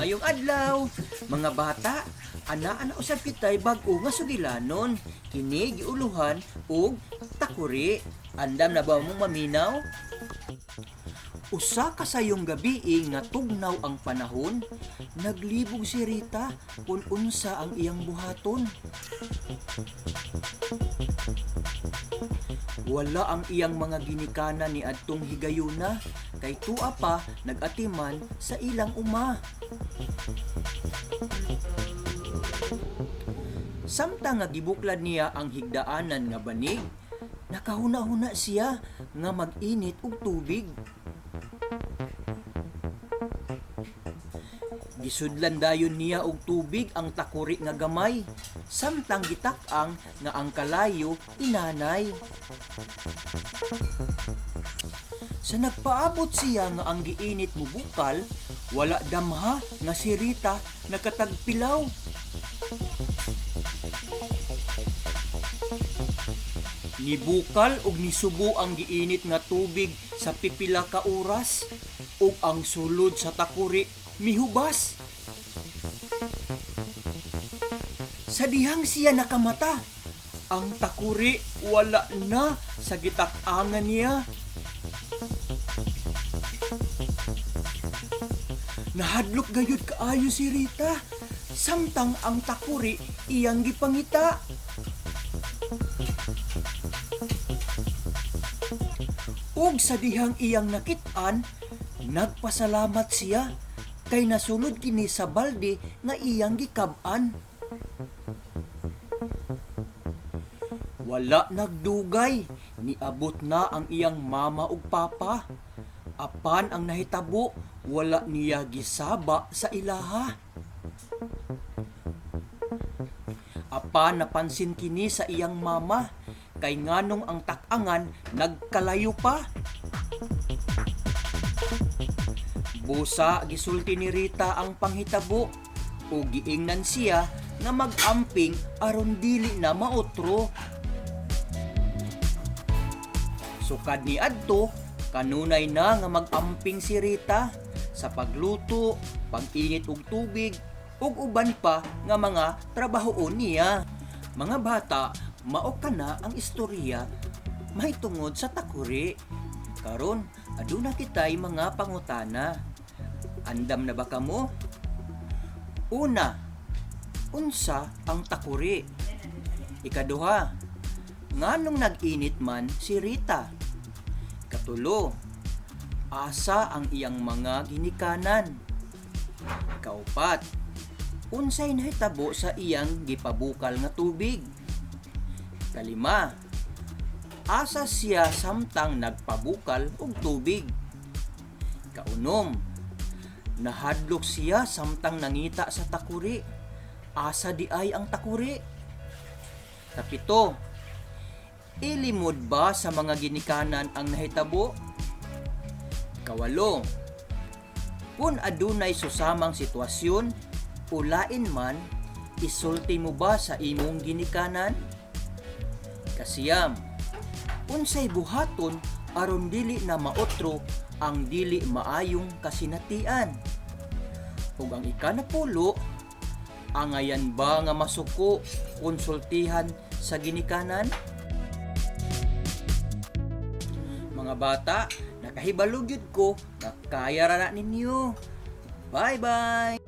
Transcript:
Maayong adlaw, mga bata, ana-ana usab kitay bag-o nga sugilanon. Kini giuluhan og takuri. Andam na ba mong maminaw? Usa ka sayong gabii nga tugnaw ang panahon, naglibog si Rita kung unsa ang iyang buhaton. Wala ang iyang mga ginikanan ni adtong higayuna kay tua pa nagatiman sa ilang uma. Samtang nga gibuklad niya ang higdaanan nga banig, nakahuna-huna siya nga mag-init og tubig. Gisudlan dayon niya og tubig ang takuri nga gamay, samtang gitak-ang nga ang kalayo inanay. Sa nagpaabot siya nga ang giinit mobukal, wala damha nga si Rita nakatagpilaw. Nibukal og nisubo ang giinit nga tubig sa pipila ka oras ug ang sulod sa takuri mihubas. Sa dihang siya nakamata, ang takuri wala na sa gitak-angan niya. Nahadlok gayud kaayo si Rita samtang ang takuri iyang gipangita. Ug sa dihang iyang nakit-an, nagpasalamat siya kay nasulod kini sa balde nga iyang gikab-an. Wala nagdugay, niabot na ang iyang mama ug papa. Apan ang nahitabo, wala niya gisaba sa ilaha. Apan napansin kini sa iyang mama, kay nganong ang tak-angan nagkalayo pa. Busa gisulti ni Rita ang panghitabo ug giingnan siya nga mag-amping aron dili na maotro. Sukad ni adto, kanunay na nga mag-amping si Rita sa pagluto, pag-init og tubig, ug uban pa nga mga trabahoon niya. Mga bata, mao kana ang istorya mahitungod sa takuri. Karon, aduna kitay mga pangutana. Andam na ba kamo? Una, unsa ang takuri? Ikaduha, nganong nag-init man si Rita? Ikatulo, asa ang iyang mga ginikanan? Ikaupat, unsay nahitabo sa iyang gipabukal nga tubig? Kalima, asa siya samtang nagpabukal og tubig? Kaunom, nahadlok siya samtang nangita sa takuri. Asa di ay ang takuri? Kapito, ilimod ba sa mga ginikanan ang nahitabo? Kawalo, kung adunay susamang sitwasyon o lain man, isulti mo ba sa imong ginikanan? Kasiyam, unsay buhaton aron dili na maotro ang dili maayong kasinatian? Ug ang ikanapulo, angayan ba nga masuko konsultihan sa ginikanan? Mga bata, nakahibalo gyud ko nga kaya ra na ninyo. Bye-bye!